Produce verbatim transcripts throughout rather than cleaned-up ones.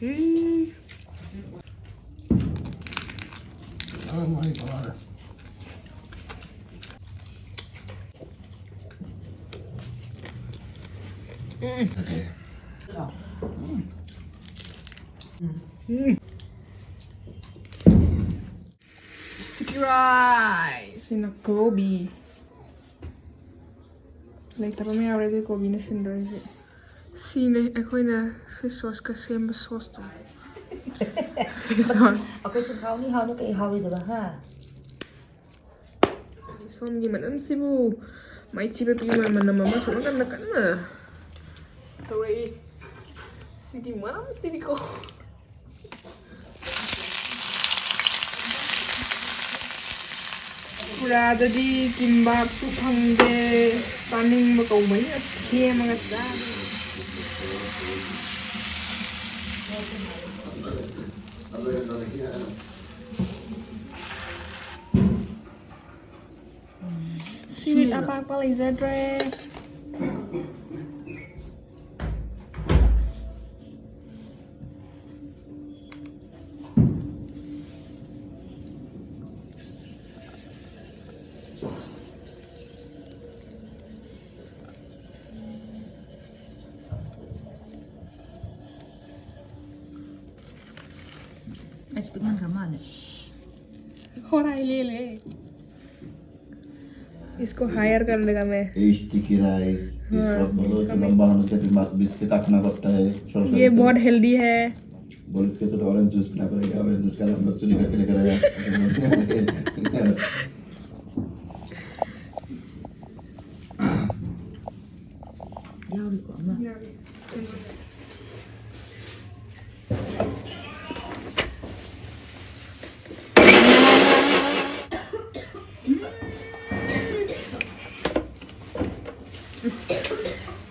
Um. Oh my God. Um. Okay. Um. Um. Sticky rice. ꯁꯤꯅ ꯀꯣꯕꯤ꯫ ꯂꯩꯇꯕ ꯑꯃ ꯌꯥꯎꯔꯦ, ꯑꯗꯨꯒꯤ ꯀꯣꯕꯤꯅ ꯁꯤꯟꯗꯣꯔꯤꯁꯦ꯫ ꯁꯤꯅꯦ ꯑꯩꯈꯣꯏꯅ fish sauceꯀ ꯁꯦꯝꯕ sauceꯇꯣ꯫ Fish sauce꯫ ꯑꯩꯈꯣꯏꯁꯨ ꯍꯥꯎꯅꯤ ꯍꯥꯎꯅꯤ ꯀꯩ ꯍꯥꯎꯔꯣꯏꯗꯕ, ꯍꯥ? ꯁꯣꯝꯒꯤ ꯃꯅꯝꯁꯤꯕꯨ, ꯃꯥꯏꯊꯤꯕ ꯄꯤꯕ ꯃꯅꯝ ꯑꯃ ꯁꯣꯝ ꯅꯥꯀꯟꯗ ꯀꯟꯅ ꯇꯧꯔꯛꯏ꯫ ꯁꯤꯒꯤ ꯃꯅꯝꯁꯤꯗꯤꯀꯣ꯫ ꯄꯨꯔꯥꯗꯗꯤ ꯀꯤꯝꯕꯥꯞꯁꯨ ꯐꯪꯗꯦ꯫ ꯆꯥꯅꯤꯡꯕ ꯀꯧꯕꯅꯤꯅ ꯁꯦꯝꯃꯒ ꯆꯥꯔꯦ꯫ Seaweed ꯑꯄꯥꯛꯄ ꯂꯩꯖꯗ꯭ꯔꯦ꯫ ꯑꯩꯁ ꯄꯤꯛꯃꯟꯈ꯭ꯔ ꯃꯥꯜꯂꯦ꯫ ꯍꯣꯔꯥꯏ ꯂꯦꯜꯂꯦ꯫ इसको हायर कर लेगा मैं। ये sticky rice, ये हाँ, सब बोलो, इसको लंबा होने से दिमाग भी इससे काटना पड़ता है, छोटा ये छोटा। बहुत हेल्दी है। बोले, इसके साथ ऑरेंज जूस पीना पड़ेगा, ऑरेंज जूस का हम लोग चुरी करके लेकर आया। ꯌꯥꯎꯔꯤꯀꯣ ꯑꯃ꯫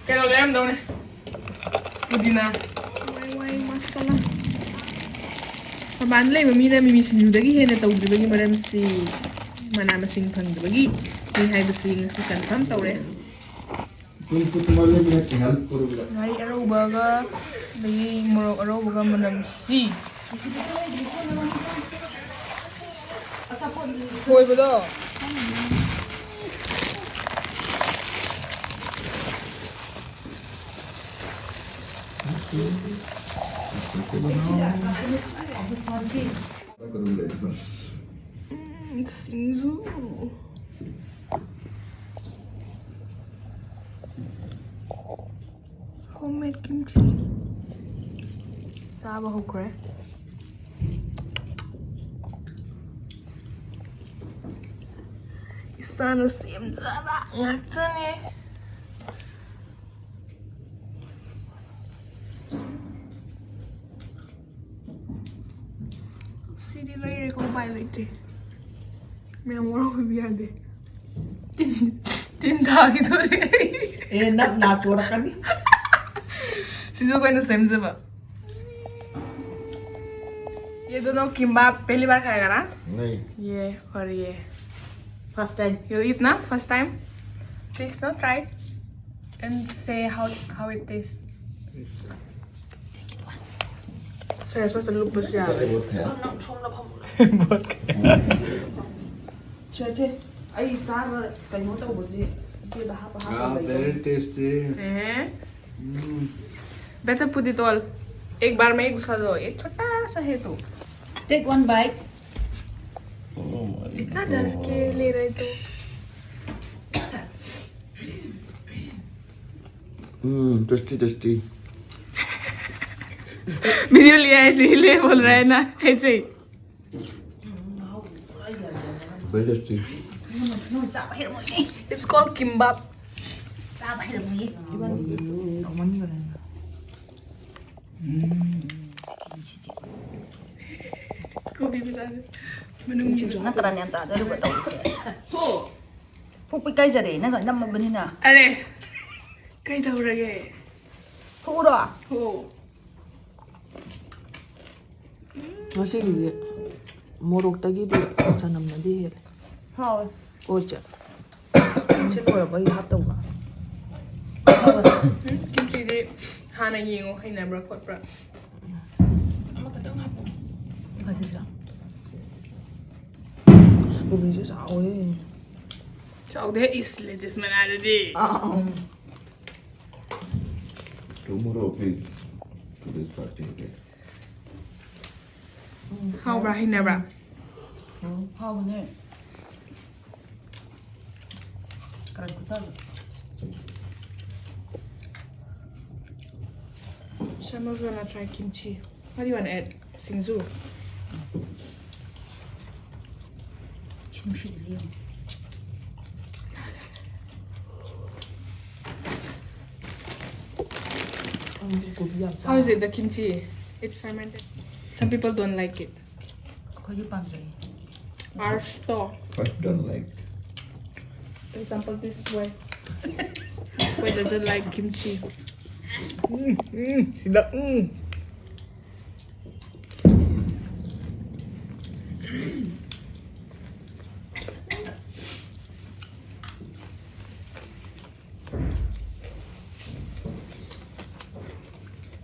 ꯀꯩꯅꯣ ꯂꯩꯔꯝꯗꯧꯅꯦ꯫ ꯄꯨꯗꯤꯅꯥ꯫ ꯋꯥꯏ ꯋꯥꯏ ꯃꯁꯥꯂꯥ꯫ ꯃꯄꯥꯟꯗ ꯂꯩꯕ ꯃꯤꯅ ꯃꯤꯃꯤ ꯁꯤꯡꯖꯨꯗꯒꯤ ꯍꯦꯟꯅ ꯇꯧꯗ꯭ꯔꯤꯕꯒꯤ ꯃꯔꯝꯁꯤ ꯃꯅꯥ ꯃꯁꯤꯡ ꯐꯪꯗꯕꯒꯤ ꯃꯤ ꯍꯥꯏꯕꯁꯤ ꯉꯁꯤ confirm ꯇꯧꯔꯦ꯫ तुमको तुम्हारे लिए मैं हेल्प करूंगा। ꯉꯥꯔꯤ ꯑꯔꯧꯕꯒ ꯑꯗꯒꯤ ꯃꯣꯔꯣꯛ ꯑꯔꯧꯕꯒ ꯃꯅꯝꯁꯤ꯫ ꯁꯣꯏꯕꯗꯣ꯫ ꯎꯝ, ꯁꯤꯡꯖꯨ꯫ Homemade kimchi꯫ ꯆꯥꯕ ꯍꯧꯈ꯭ꯔꯦ꯫ ꯏꯁꯥꯅ ꯁꯦꯝꯖꯕ ꯉꯥꯛꯇꯅꯦ꯫ ꯁꯤꯗꯤ ꯂꯩꯔꯦꯀꯣ, ꯎꯄꯥꯏ ꯂꯩꯇꯦ꯫ ꯃꯌꯥꯝ ꯋꯥꯔꯧꯕꯤꯕ ꯌꯥꯗꯦ꯫ ꯇꯤꯟ, ꯇꯤꯟ ꯇꯥꯈꯤꯗꯣꯔꯦ꯫ ꯑꯦ, ꯅꯞ ꯅꯥꯊꯣꯔꯛꯀꯅꯤ꯫ ꯁꯤꯁꯨ ꯑꯩꯈꯣꯏꯅ ꯁꯦꯝꯖꯕ꯫ ये दोनों किम्बाप पहली बार खाएगा ना? नहीं। ये और ये। First time। You'll eat ना? First time? Please, no, try and say how, how it tastes. Say, sauce ꯂꯨꯞꯄꯁꯨ ꯌꯥꯔꯦ꯫ ꯁꯦ, ꯁꯦ, ꯑꯩ ꯆꯥꯕ ꯀꯩꯅꯣ ꯇꯧꯕꯁꯤ ꯏꯆꯦꯗ ꯍꯥꯞꯄ ꯍꯥꯞꯄ ꯂꯩꯕ꯫ Very tasty. Um. Better put it all। एक बार में ही घुसा दो। ये छोटा सा है तो। Take one bite। इतना डर के ले रहे तो। हम्म, tasty, tasty। वीडियो लिया है, इसीलिए बोल रहा है ना, ऐसे ही। Very tasty। It's called kimbap। ꯀꯣꯕꯤ ꯃꯆꯥꯁꯦ꯫ ꯃꯅꯨꯡ ꯁꯤꯡꯖꯨ ꯅꯠꯇ꯭ꯔꯅꯦ ꯑꯝꯇ ꯑꯗꯨꯒ ꯇꯧꯔꯤꯁꯦ꯫ ꯄꯨꯛ ꯄꯤꯛ ꯀꯥꯏꯖꯔꯦ, ꯅꯪꯒ ꯅꯝꯃꯕꯅꯤꯅ꯫ ꯑꯔꯦ, ꯀꯩꯗꯧꯔꯒꯦ? ꯐꯨꯔꯣ? ꯐꯨ꯫ ꯉꯁꯤꯒꯤꯁꯦ ꯃꯣꯔꯣꯛꯇꯒꯤꯗꯤ ꯆꯅꯝꯅꯗꯤ ꯍꯦꯜꯂꯦ꯫ ꯍꯥꯎꯋꯦ꯫ ꯍꯣꯏ, ꯆꯦ꯫ ꯁꯤ ꯂꯣꯏꯔꯕ ꯑꯩ ꯍꯥꯞꯇꯧꯕ? ꯎꯝ, ꯀꯤꯝꯆꯤꯗꯤ ꯍꯥꯟꯅ ꯌꯦꯡꯉꯣ, ꯍꯩꯅꯕ꯭ꯔꯥ ꯈꯣꯠꯄ꯭ꯔꯥ꯫ ꯑꯃꯈꯛꯇꯪ ꯍꯥꯞꯄꯣ꯫ ꯉꯁꯤꯁꯦ꯫ ꯀꯣꯕꯤꯁꯦ ꯆꯥꯎꯋꯦ꯫ ꯆꯥꯎꯗꯦ, ꯏꯁ, lettuce ꯃꯅꯥꯗꯨꯗꯤ꯫ Tomorrow, please. Today's party, okay? ꯍꯥꯎꯕ꯭ꯔꯥ, ꯍꯩꯅꯕ꯭ꯔꯥ? ꯍꯥꯎꯕꯅꯦ꯫ ꯀꯔꯤ ꯈꯨꯠꯆꯥꯗꯣ? Shamu's gonna try kimchi. What do you want to add? ꯁꯤꯡꯖꯨ. ꯁꯨꯝ ꯁꯤꯠꯂꯤ ꯌꯦꯡꯉꯣ꯫ ꯀꯣꯕꯤ ꯌꯥꯝ ꯆꯥꯎ꯫ How is it, the kimchi? It's fermented. Some people don't like it. ꯑꯩꯈꯣꯏꯗꯤ ꯄꯥꯝꯖꯩ꯫ Ours to. First don't like. Example, this boy. This boy doesn't like kimchi. ꯎꯝ, ꯎꯝ, ꯁꯤꯗ, ꯎꯝ꯫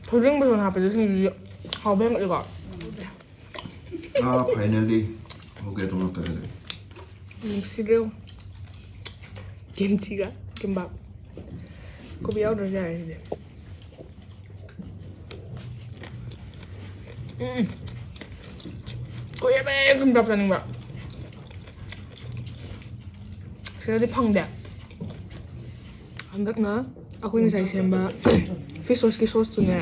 ꯊꯣꯏꯗꯤꯡ ꯕꯦꯁꯣꯟ ꯍꯥꯞꯄꯁꯦ ꯁꯤꯡꯖꯨꯁꯦ ꯍꯥꯎꯕ ꯍꯦꯟꯒꯠꯂꯤꯀꯣ꯫ Ah, finally. Okay, tomorrow Saturday. ꯅꯨꯡꯁꯤꯕꯤꯌꯨ꯫ ꯀꯤꯝꯆꯤꯒ ꯀꯤꯝꯕꯥꯞ꯫ ꯀꯣꯕꯤ ꯌꯥꯎꯗ꯭ꯔꯁꯨ ꯌꯥꯔꯦ ꯁꯤꯁꯦ꯫ ꯎꯝ꯫ ꯀꯨꯏꯔꯕꯅꯦ ꯀꯤꯝꯕꯥꯞ ꯆꯥꯅꯤꯡꯕ꯫ ꯁꯤꯗꯗꯤ ꯐꯪꯗꯦ꯫ ꯍꯟꯗꯛꯅ ꯑꯩꯈꯣꯏ ꯉꯁꯥꯏ ꯁꯦꯝꯕ fish sauceꯀꯤ sauceꯇꯨꯅꯦ,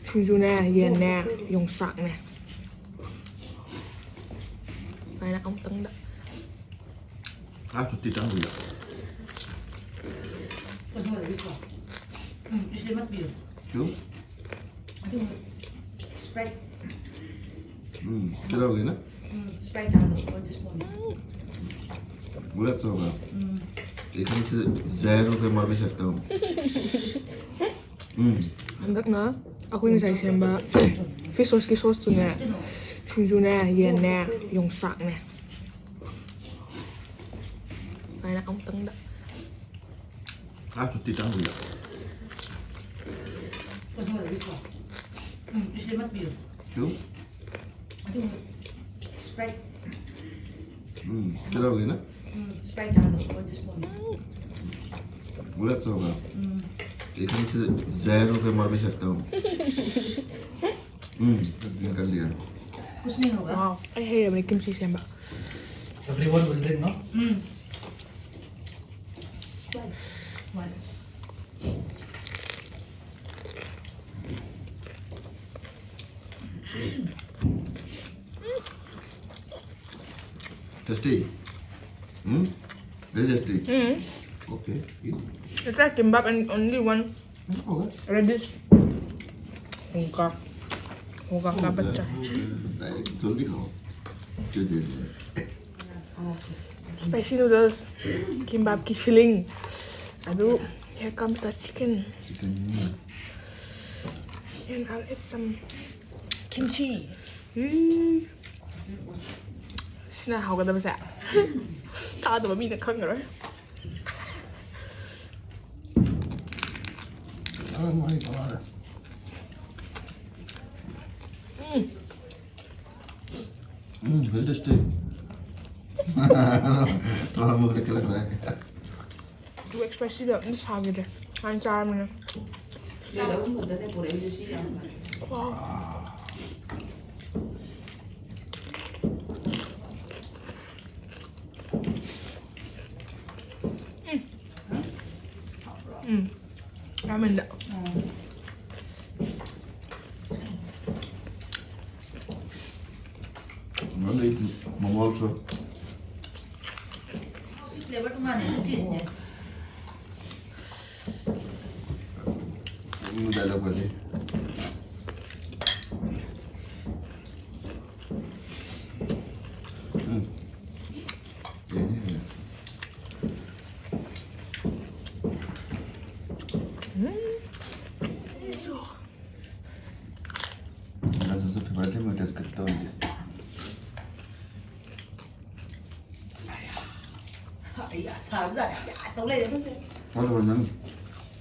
ꯁꯤꯡꯖꯨꯅꯦ, ꯌꯦꯟꯅꯦ, ꯌꯣꯡꯆꯥꯛꯅꯦ꯫ ꯁꯨꯃꯥꯏꯅ ꯑꯃꯨꯛꯇꯪꯗ꯫ Ah, tutti tanto. ꯎꯝ, ꯏꯁꯂꯤꯝ ꯃꯠꯄꯤꯌꯨ꯫ Più? ꯑꯗꯨ Sprite. Mm, ce l'ho qui, no? ꯎꯝ, Sprite ꯆꯥꯗꯣ, ꯍꯣꯏ, this morning. Vuoi la sola? Um. E come se zero che morbi certo. Mm. ꯍꯟꯗꯛꯅ ꯑꯩꯈꯣꯏ ꯉꯁꯥꯏ ꯁꯦꯝꯕ fish sauceꯀꯤ sauceꯇꯨꯅꯦ, ꯁꯤꯡꯖꯨꯅꯦ, ꯌꯦꯟꯅꯦ, ꯌꯣꯡꯆꯥꯛꯅꯦ꯫ ꯁꯨꯃꯥꯏꯅ ꯑꯃꯨꯛꯇꯪꯗ꯫ Ah, tutti tanto. ꯀꯩꯅꯣꯗꯒꯤꯀꯣ꯫ ꯎꯝ, slim ꯃꯠ ꯄꯤꯌꯨ꯫ ꯀ꯭ꯌꯨ? ꯑꯗꯨ Sprite꯫ ꯎꯝ, ꯀꯩꯗꯧꯔꯒꯦꯅ? ꯎꯝ, Sprite ꯆꯥꯗꯣ, ꯑꯩꯈꯣꯏ ꯗꯤꯁꯄꯣꯟ꯫ बुलेट से होगा। हम्म। एक हम से जहर होकर मर भी सकता हूँ। हम्म, निकल लिया। कुछ नहीं होगा। Wow, ꯑꯩ ꯍꯩꯔꯕꯅꯤ ꯀꯤꯝꯆꯤ ꯁꯦꯝꯕ꯫ Everyone will drink, no? Um. One. Tasty? Hmm? Very tasty. Mm. Okay, eat. It's like kimbap and only one radish. होगा। होगा का बच्चा। जल्दी खाओ। जी, जी, जी। Spicy noodles, kimbap की filling. ꯑꯗꯨ, here comes the chicken. Chicken. And I'll add some kimchi. ꯎꯝ꯫ ꯁꯤꯅ ꯍꯥꯎꯒꯗꯕꯁꯦ꯫ ꯆꯥꯗꯕ ꯃꯤꯅ ꯈꯪꯉꯔꯣꯏ꯫ Oh my God. Um. Um, very tasty. ꯊꯣꯔꯥ ꯃꯨꯛ ꯂꯩꯈꯠꯂꯛꯈ꯭ꯔꯦ꯫ ꯇꯨ ꯑꯦꯛꯁꯄ꯭ꯔꯦꯁꯤꯗ ꯑꯝꯇ ꯁꯥꯈꯤꯗ꯭ꯔꯦ꯫ ꯍꯥꯟꯅ ꯆꯥꯔꯕꯅꯤꯅ꯫ ꯋꯥꯎ꯫ ꯎꯝ꯫ ꯎꯝ꯫ ꯔꯥꯃꯦꯟꯗ꯫ ꯃꯃꯜꯁꯨ꯫ ꯐ꯭ꯂꯦꯚꯔ ꯇꯣꯉꯥꯟꯅ ꯑꯗꯨꯝ ꯆꯦꯟꯖꯅꯦ꯫ ꯎꯝ, ꯗꯥꯏꯂꯣꯛ ꯐꯖꯩ꯫ ꯎꯝ꯫ ꯌꯦꯡꯉꯦ, ꯌꯦꯡꯉꯦ꯫ ꯎꯝ꯫ ꯑꯗꯨꯁꯨ ꯐꯦꯚꯔꯥꯏꯠ ꯑꯃ ꯇꯦꯁ ꯇꯧꯔꯤꯁꯦ꯫ ꯑꯩ ꯁꯥꯕꯖꯥꯠꯅꯤ, ꯌꯥ ꯇꯧ ꯂꯩꯔꯦ ꯑꯩꯈꯣꯏꯁꯦ꯫ ꯋꯥꯠꯂꯕ ꯅꯪ?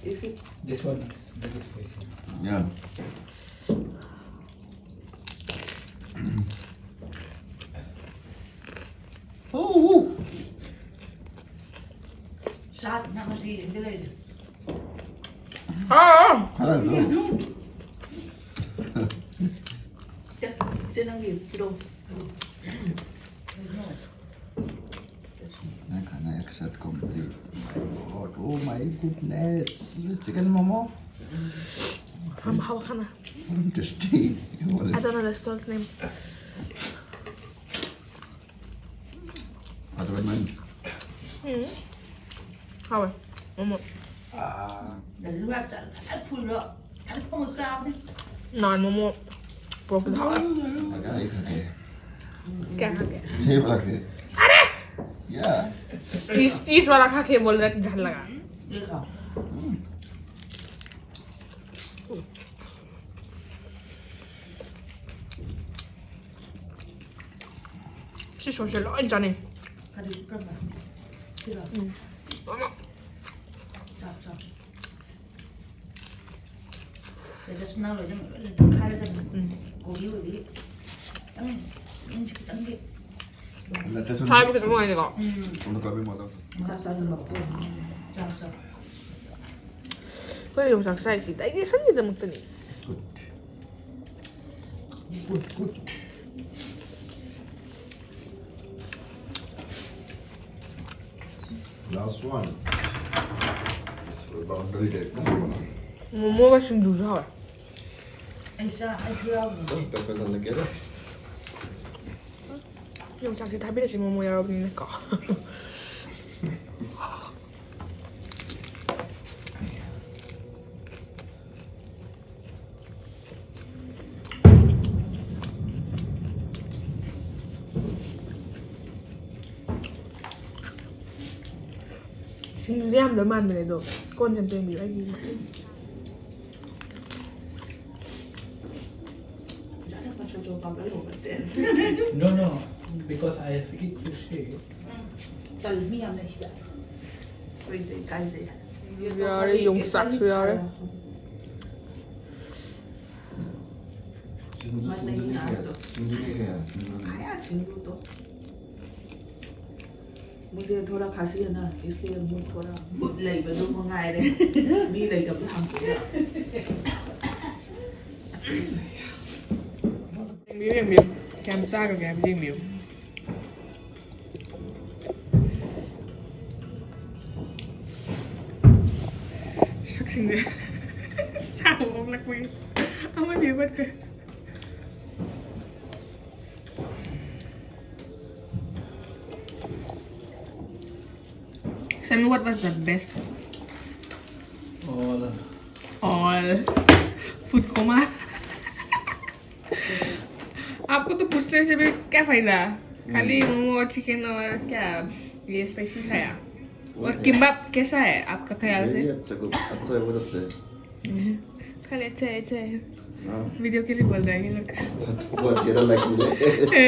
This one is very spicy. Yeah. Oh, ꯆꯥꯛ ꯅꯪ ꯉꯁꯤ ꯌꯦꯡꯒꯦ ꯂꯩꯔꯦ꯫ Ah! hello. ꯁꯦ ꯅꯪꯒꯤ ꯄꯤꯔꯛꯑꯣ꯫ I can accept complete. My God, oh my goodness. This chicken momo. From Hawakana. Tasty. I don't know the store's name. What about mine? Mm. How? Momo. Ah, ꯅꯪꯁꯨ ꯉꯥ ꯆꯥ ꯐꯖꯅ ꯐꯨꯜꯂꯣ꯫ ꯐꯖꯅ ꯐꯪꯉ ꯆꯥꯕꯅꯤ꯫ ꯅꯍꯥꯟ ꯃꯣꯃꯣ ꯄꯨꯔꯛꯄꯗ ꯍꯥꯎꯋꯦ꯫ I got it. Okay. क्या खा के? Same like it. Yeah. चीज चीज वाला खा के बोल रहा है, झल लगा। ꯌꯦꯡꯉꯣ꯫ Mm. ꯁꯤ ꯁꯣꯁꯦ ꯂꯣꯏ ꯆꯥꯅꯩ꯫ ꯀꯔꯤ ꯀꯔꯝꯕ? ꯁꯤꯔꯣ? ꯎꯝ꯫ ꯆꯥꯎ ꯆꯥꯎ꯫ ꯁꯤꯗ ꯁꯨꯝ ꯅꯪ ꯂꯣꯏꯅ ꯂꯣꯏꯅ ꯇꯛꯈꯥꯏꯔꯗꯕꯅꯤ꯫ ꯎꯝ꯫ ꯀꯣꯕꯤ ꯑꯣꯏꯕꯤ ꯈꯤꯇꯪ ꯏꯟꯁꯤ ꯈꯤꯇꯪꯗꯤ꯫ Let us ꯊꯥꯏꯕ ꯈꯤꯇꯪ ꯅꯨꯡꯉꯥꯏꯅꯤꯀꯣ꯫ ꯎꯝ꯫ Uno cabe más. ꯆꯥꯎ ꯆꯥꯎ ꯆꯥꯎ ꯆꯥꯎ꯫ ꯑꯩꯈꯣꯏ ꯌꯣꯡꯆꯥꯛ ꯆꯥꯏꯁꯤ digestionꯒꯤꯗꯃꯛꯇꯅꯤ꯫ Good. Good, good. Last one. It's boundary type. ꯃꯣꯃꯣꯒ ꯁꯤꯡꯖꯨꯁꯨ ꯍꯥꯎꯋꯦ꯫ ꯑꯩ ꯆꯥ ꯑꯩꯁꯨ ꯌꯥꯎꯕꯅꯦ꯫ Don't pepper on the kettle. ꯌꯣꯡꯆꯥꯛꯁꯦ ꯊꯥꯕꯤꯔꯁꯤ momo ꯌꯥꯎꯔꯕꯅꯤꯅꯀꯣ꯫ ꯁꯤꯡꯖꯨꯁꯦ ꯌꯥꯝꯗꯕ ꯃꯥꯟꯕꯅꯦ ꯑꯗꯣ ꯀꯣꯟꯁꯦ ꯑꯝꯇ ꯌꯦꯡꯕꯤꯌꯨ ꯑꯩꯒꯤ꯫ ꯐꯖꯅ ꯃꯆꯨ ꯆꯨ ꯄꯥꯝꯕ ꯂꯩꯍꯧꯕꯁꯦ꯫ No, no, because I have it to share. ꯇꯜ ꯃꯤ ꯌꯥꯝ ꯂꯩ ꯁꯤꯗ꯫ ꯑꯩꯈꯣꯏꯁꯦ ꯏꯀꯥꯏꯖꯩ꯫ ꯌꯥꯔꯦ, ꯌꯣꯡꯆꯥꯛꯁꯨ ꯌꯥꯔꯦ꯫ ꯁꯤꯡꯖꯨ, ꯁꯤꯡꯖꯨꯗꯤ ꯀꯌꯥ? ꯁꯤꯡꯖꯨꯗꯤ ꯀꯌꯥ? ꯁꯤꯡꯖꯨꯗꯤ? खाया सिंधु तो। मुझे थोड़ा खांसी है ना, इसलिए मुझे थोड़ा मुझ लेबल को मंगाए रहे। मी लेबल हम तो। ꯌꯦꯡꯕꯤꯌꯨ, ꯌꯦꯡꯕꯤꯌꯨ꯫ ꯀꯌꯥꯝ ꯆꯥꯈ꯭ꯔꯒꯦ ꯍꯥꯏꯕꯗꯨ ꯌꯦꯡꯕꯤꯌꯨ꯫ ꯁꯛꯁꯤꯡꯁꯦ ꯁꯥꯕ ꯑꯣꯜꯂꯛꯄꯒꯤ ꯑꯃꯗꯤ ꯍꯧꯒꯠꯈ꯭ꯔꯦ꯫ Sami, what was the best? All. All. Food coma. आपको तो पूछने से भी क्या फायदा? खाली मोमो और चिकन और क्या, ये स्पाइसी खाया। और किम्बाप कैसा है आपका ख्याल ये से? अच्छा को अच्छा है, बहुत अच्छा है। खाली अच्छा है, अच्छा है। हाँ। वीडियो के लिए बोल रहे हैं ये लोग। बहुत ज्यादा लग रहा है।